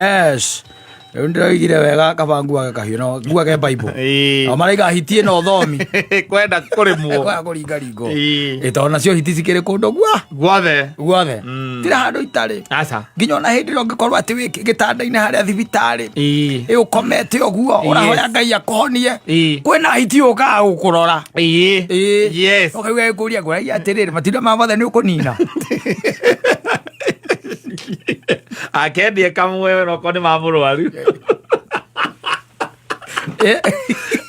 Yes. Rĩu ndĩroigire wega kaba nguage kahiũ no nguage Bible. Ĩĩ. O maraiga hiti ĩno thomi. Kwenda kũrĩmwo. Kwaya kũringaringwo. Ĩĩ. Ĩ tondũ nacio hiti cikĩrĩ kũndũ gua Guothe. guothe. Tira handũ itarĩ. Aca. Nginya ona hĩndĩ ĩrĩa ũngĩkorwo atĩ wĩ gĩtanda-inĩ harĩa thibitarĩ. Ĩĩ. Ĩ ũkomete ũguo ũrahoya Ngai akũhonie. Ĩĩ. Kwĩna hiti yũkaga gũkũrora. Ĩĩ. Ĩĩ. Yes. Ũkaigua ĩkũria ngũragia atĩrĩrĩ matinda ma mothe nĩ ũkũnina. Akendie kamwe noko nĩ ma mũrwaru.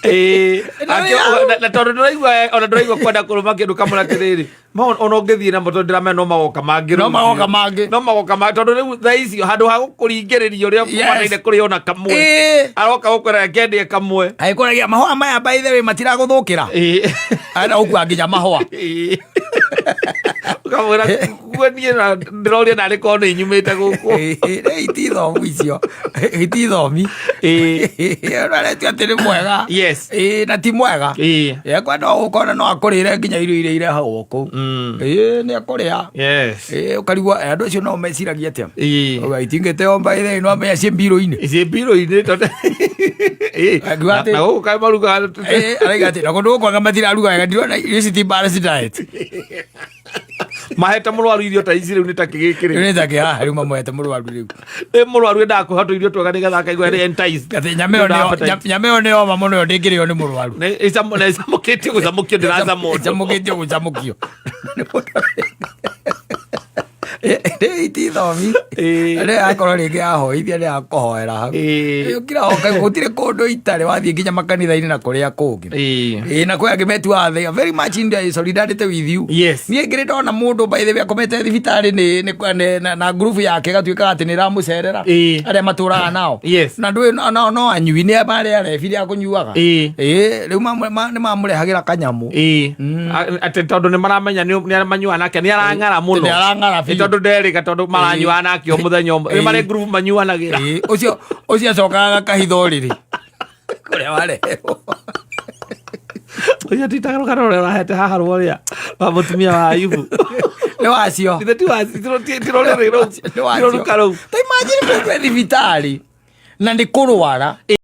Ĩĩ. Na Akĩ- wĩra- na- na tondũ ndũraigua ona ndũraigua kwenda kũrũma kĩndũ kamwe atĩrĩrĩ ma ona ũngĩthiĩ namo tondũ ndĩramenya no magoka mangĩ No rũciũ. magoka mangĩ. No magoka mangĩ tondũ rĩu thaa icio handũ ha gũkũringĩrĩria ũrĩa Yes. ũbataire kũrĩa ona kamwe Ĩĩ. aroka gũkwĩra kendie kamwe. Agĩkũragia mahũa maya by the way matiragũthũkĩra. Ĩĩ. Ana ũkua nginya mahũa. Ĩĩ. Ũkamwĩra kuo niĩ na ndĩroria narĩ korwo nĩ nyumĩte gũkũ. Ĩĩ, iti thomu icio iti thomi. Ĩĩ. Ũraretia atĩ nĩ mwega. Yes. Ĩĩ, na ti mwega. Ĩĩ. Ĩ, kwenda ũkona no akũrĩre nginya irio iria irehagwo kũu. Ĩĩ, nĩ akũrĩa. Yes. Ĩĩ, ũkarigwo eh, andũ acio no meciragia atĩa. Ĩĩ. Ũga itingĩteo by the way no amenya ciĩ mbirũ-inĩ. Ici mbirũ-inĩ tondũ Ĩĩ. Akiuga Na atĩ- na gũkũ kaĩ marugaga Ĩĩ, araiga atĩ na kũndũ gũkũ anga matiraruga wega ndirona irio ici ti balanced diet. Mahete mũrwaru irio ta ici rĩu nĩ ta kĩgĩkĩ Rĩu rĩ. nĩ ta kĩhaha rĩu mamwete mũrwaru rĩu. Ĩ mũrwaru endaga kũhe tũirio twega nĩgetha akaigua nĩ enticed. Atĩ nyama ĩyo Nĩ ũndũ wa nĩyo- appetite. nyama ĩyo nĩyoma mũno ĩyo ndĩngĩrĩo nĩ mũrwaru. Na na ĩcamũkĩtio gũcamũkio ndĩracamwo. Ĩcamũkĩtio gũcamũkio. Nĩ iti thomi. Ĩĩ. Nĩ akorwo rĩngĩ ahoithia nĩ akũhoera hau. Ĩĩ. Ũkira hoka gũtirĩ kũndũ itarĩ wathiĩ nginya makanitha-inĩ na kũrĩa kũngĩ. Ĩĩ. Ĩĩ na kwĩ angĩ metuaga they are very much in the solidarity with you. Yes. Niĩ ngĩrĩ ndona mũndũ by the way akomete thibitarĩ nĩ nĩ nĩ- na, na ngurubu yake gatuĩka atĩ nĩ ĩramũcerera Ĩĩ. arĩa matũraga nao. Yes. Na ndũĩ no, no, no anyui nĩ marĩ arebi rĩa kũnyuaga. Ĩĩ. Ĩĩ rĩu nĩ mamũrehagĩra kanyamũ. Ĩĩ. Atĩ tondũ nĩ maramenya nĩ manyuaga nake nĩ arang'ara mũno. Nĩ arang'ara Nĩ biũ. tondũ nderĩga tondũ maranyuaga nake o mũthenya ũmwe. Nĩ Ĩĩ. marĩ ngurubu manyuanagĩra. Ĩĩ, ũcio ũcio acokaga akahitha ũrĩrĩ kũrĩa wareherwo. Ũcio ti ta rũgano rũrĩa ũrahete haha rũrĩa wa mũtumia wa Ayubu. Nĩ wacio. Ithe ti wa ti rũrĩrĩ rũu. Nĩ wacio. Ti rũruka rũu. Ta imagine mũndũ e thibitarĩ na nĩ kũrwara.